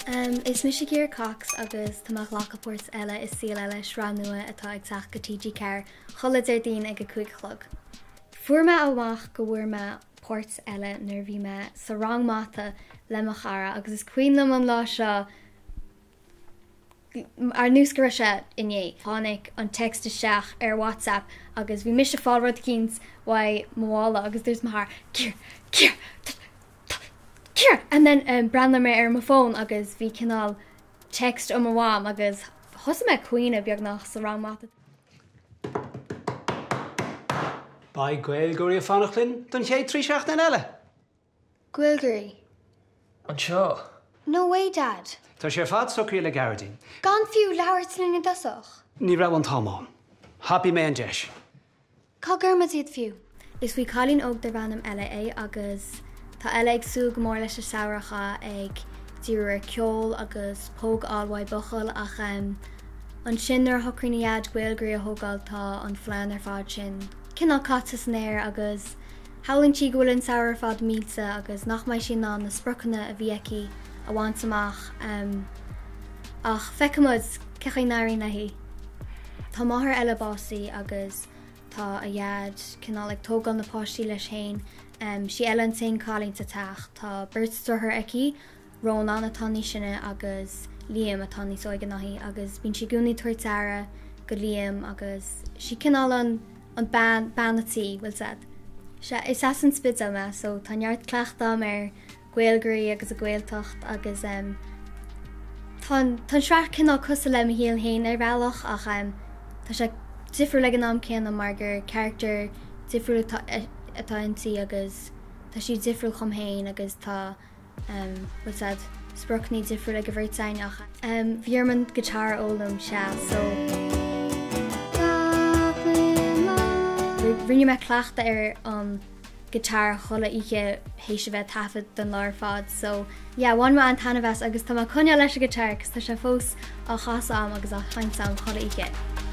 Is mise Ciara Cox agus tá mé ag glacadh páirt Ella i Saol Ella, sraith nua atá ag teacht go TG4 chuile Déardaoin ag a 5 a chlog. Fuair mé amach go bhfuair mé páirt Ella nuair a bhí mé sa rang mata le mo chara agus is cuimhin liom an lá seo ar nós go raibh sé inné. Tháinig an text isteach ar WhatsApp agus bhí mise ag fáil rud eicínt uaidh mo mhála agus dúirt mo chara Ciara, Ciara, Ciara! And then um, breathnaigh mé ar mo fón agus bhí cineál text ó mo mham agus thosaigh mé ag caoineadh beagnach sa rang mata. Beidh Gaeilgeoirí ag fanacht linn don chéad 3 seachtain eile! Gaeilgeoirí. Anseo. No way Dad. Tá sé ar fad socraithe le Gearóidín. Gan fiú labhairt linn i dtosach. Ní raibh an t-am ann. Thapaigh mé an deis. Cá gcuirfimid iad fiú? Is faoi cailín óg darb ainm Ella é agus tá Ella ag súil go mór leis an samhradh a chaitheamh ag díriú ar ceol agus póg a fháil uaidh buachaill ach ansin nuair a shocraíonn a dhaid Gaeilgeoirí a thógáil tá an phlean ar fad sin cineál caite san aer agus Shamhlaíonn sí go bhfuil an samhradh ar fad millte agus nach mbeidh sí in ann na spriocanna a bhí aici a bhaint amach ach feicfimid cén chaoi a n-éiríonn léi. Tá máthair Ella básaithe agus tá a dhaid cineál ag tógáil na páistí leis féin. Sí Ella an t-aon cailín sa teach. Tá beirt deartháir aici. Rónán atá níos sine agus Liam atá níos óige ná í agus bíonn sí i gcónaí ag tabhairt aire go Liam agus sí cineál an an bean bean a' tí, bhfuil 's a'd. Sea, is as an Spidéal mé so tá neart cleachtadh a'm ar Gaeilgeoirí agus an Ghaeltacht agus em tá an tá an sraith cineál cosúil le mo shaol féin ar bhealach ach em tá sé difriúil ag an am céanna mar gur character difriúil atá atá inti agus tá sí difriúil chugam féin agus tá bhfuil 's a'd, spriocanna difriúla ag an bheirt againn ach bhí orm an guitar a fhoghlaim, sea, so. Rinne mé cleachtadh ar an guitar chuile oíche théis a bheith ag taifead don lá ar fad so yeah, bhain mé an-taitneamh as agus tá mé ag coinneáil leis an guitar cos tá sé fós á chasadh a'm agus á sheinnt a'm chuile oíche.